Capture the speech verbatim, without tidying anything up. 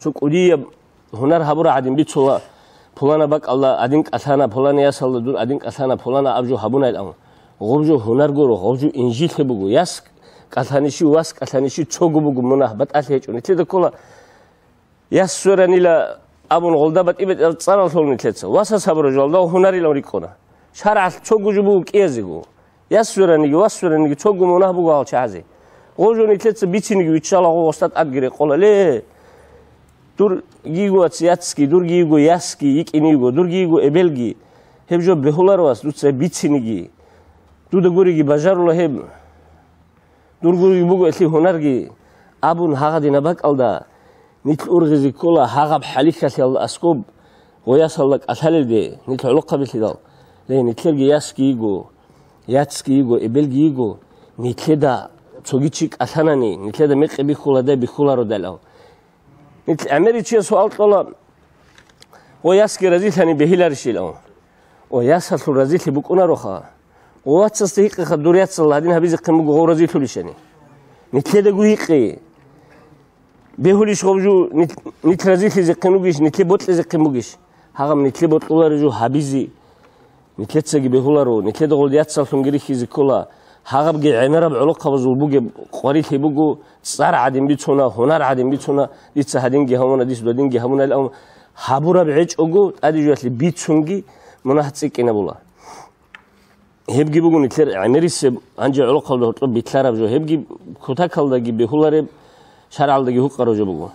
Цо кӀудияб гьунар гьабура гӀадин бицула, пулана бакӀалда гӀадин кӀалъана, пулана ясалда дур гӀадин кӀалъана, пулана аб жо гьабунайилан. Гъоб жо гьунар гуро, гъоб жо инжилъи буго. Яс кӀалъанищи, вас кӀалъанищи цого буго мунагь, батӀалъи гьечӀо. Нилъеда ккола, яс сверанила абун гъолда батӀи-батӀиял цӀарал лъолин нилъеца. Васас гьабура жо, гьалда гьунарилан рикӀкӀуна. ШаргӀалъ цого жо буго кӀиязего. Яс свераниги, вас свераниги цого мунагь буго гьал чагӀазе. Гъов жо нилъеца бициниги виччала, гъов гъосда тӀадги рекъола. Ле, дур гийго вац яцги, дур гийго ясги йикӀиниго, дур гийго эбелги. Гьеб жо бегьуларо вас, дуца бициниги. Дуда гуриги бажарула гьеб. Дур гуриги буго элъи гьунарги, абун гьагъадина бакӀалда, нилъ ургъизе ккола гьагъаб хӀалихьалъиялда аскӀоб, гъоясалда кӀалъалелде нилъ гӀолохъабилъидал. Ле, нилъерги ясги йиго, яцги йиго, эбелги йиго, нилъеда цоги чи кӀалъанани, нилъеда мекъи бихьуладай бихьулародалав. Нилъ гӀемеричияс суал кьола, гъоясги разилъани бегьиларищилан. О, ясалъул разилъи букӀунароха. О, вацасда гьикъиха, дур яцал гьадин гьабизехъин буго, гъов разилъулищани. Нилъедаго гьикъи. Бегьулищ гъов жо, нил-, нилъ разилъизехъин вугищ, нилъе бокьизехъин бугищ? Гьагъаб нилъе бокьулари жо гьабизе. Нилъецаги бегьуларо, нилъеда гъолда яцаллъунги рихьизе ккола. Гьагъабги гӀемераб гӀолохъабазул бугеб къварилъи буго, цӀар гӀадин бицуна, гьунар гӀадин бицуна, дица гьадинги гьавуна, дис додинги гьавуна, гьабураб гьечӀого, тӀаде жоялъе бицунги мунагь цӀикӀкӀинабула. Гьебги буго нилъер гӀемерисеб, гьанже гӀолохъабда гьоркьоб битлъараб жо, гьебги кутакалдаги бегьулареб, шаргӀалдаги гьукъараб жо буго.